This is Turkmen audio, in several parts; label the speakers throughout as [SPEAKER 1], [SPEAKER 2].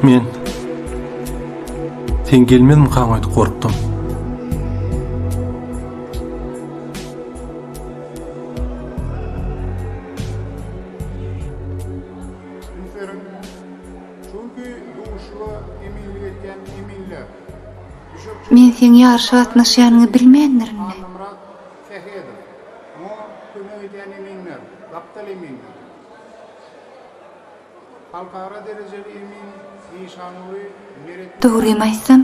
[SPEAKER 1] Men sen gelmezmikaň öýdüp gorkdum.
[SPEAKER 2] Men seň ýaryşa gatnaşýanyňy bilmändirin-le. Dogrymy aýtsam,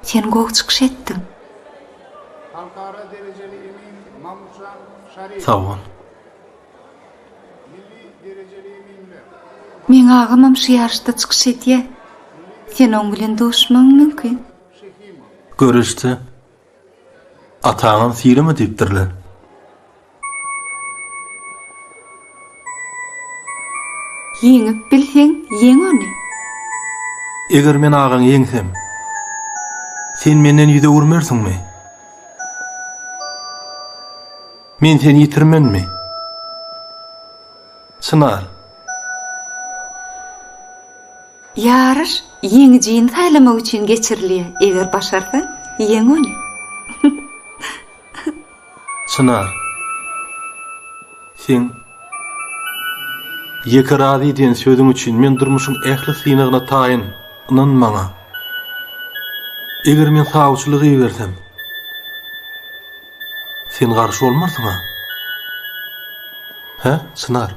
[SPEAKER 2] sen gowy çykyş etdiň.
[SPEAKER 1] Sag bol.
[SPEAKER 2] Meň agamam şu ýaryşda çykyş edýär. Sen oň bilen duşmagyň mümkin.
[SPEAKER 1] Göreşde ataňam sylama diýipdirler.
[SPEAKER 2] Ýeňip bilseň, ýeň ony.
[SPEAKER 1] Eger men agaňy ýeňsem, sen menden ýüz öwürmersiňmi? Men seni ýitirmenmi? Çynar.
[SPEAKER 2] Ýaryş ýeňijini saýlamak üçin geçirilýär, eger başarsaň, ýeň ony.
[SPEAKER 1] Çynar. Seň Ýeke razy diýen sözüň üçin men durmuşyň ähli synagyna taýyn, ynan maňa. Eger men sawçylyk ibersem, sen garşy bolmarsyň-a? Hä, Çynar?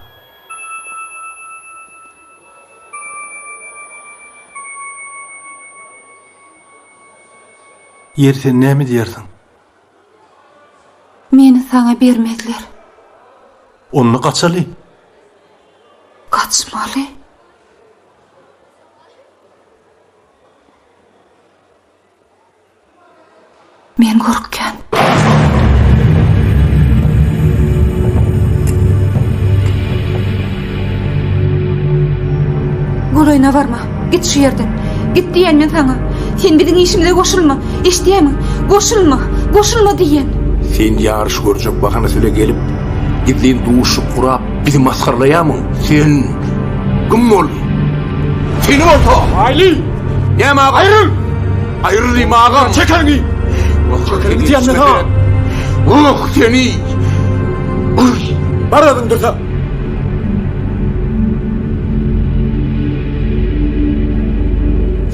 [SPEAKER 1] Ýeri sen näme diýersiň?
[SPEAKER 2] Meni saňa bermezler.
[SPEAKER 1] Onda gaçaly.
[SPEAKER 2] Gaçmaly. Men gorkýan. Golaýyna barma. Git şu ýerden. Git diýýän men saňa. Sen biziň işimize goşulma. Eşidýämiň? Goşulma. Goşulma diýýän.
[SPEAKER 3] Sen ýaryş görjek bahanasy bile gelip, gizlin duşuşyk gurap, bizi masgaralaýarmyň? Sen kim boldy? Seni bolsa!
[SPEAKER 4] Aýly!
[SPEAKER 3] Näme aga?
[SPEAKER 4] Aýryl!
[SPEAKER 3] Aýryl diýme agam!
[SPEAKER 4] Çek eliňi! Çek eliňi diýýän men saňa!
[SPEAKER 3] Oh, seni!
[SPEAKER 4] Bar özüň dürse!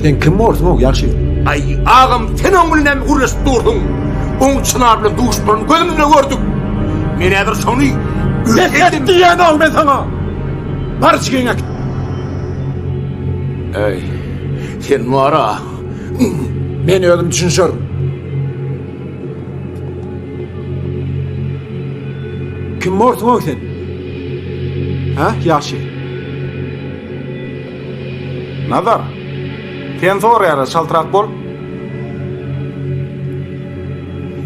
[SPEAKER 4] Sen kim borsuň-ow, ýagşy?
[SPEAKER 3] Aý, agam, sen oň bilen näme gürleşip dursuň? Oň Çynar bilen duşmanyny gözüm bilen gördük. Men häzir şony
[SPEAKER 4] Bes et diýýän-ow men saňa! Bar içgiňi äkit!
[SPEAKER 3] Äý, sen bar-a.
[SPEAKER 4] Men özüm düşünişerin. Kim borsuň-ow sen? Hä, ýagşy?
[SPEAKER 5] Nazar, sen soraýara çaltrak bol.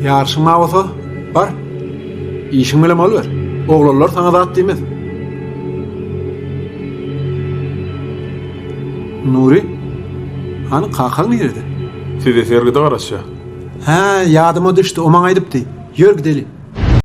[SPEAKER 4] Ýaryşyň bar bolsa, bar. Işiň bilen boluber. Oglanlar saňa zat diýmez. Nury, hany kakaň nirede?
[SPEAKER 5] Size sergide garaşýar.
[SPEAKER 4] Hä, ýadyma düşdi, o maňa aýdypdy. Ýör gideli.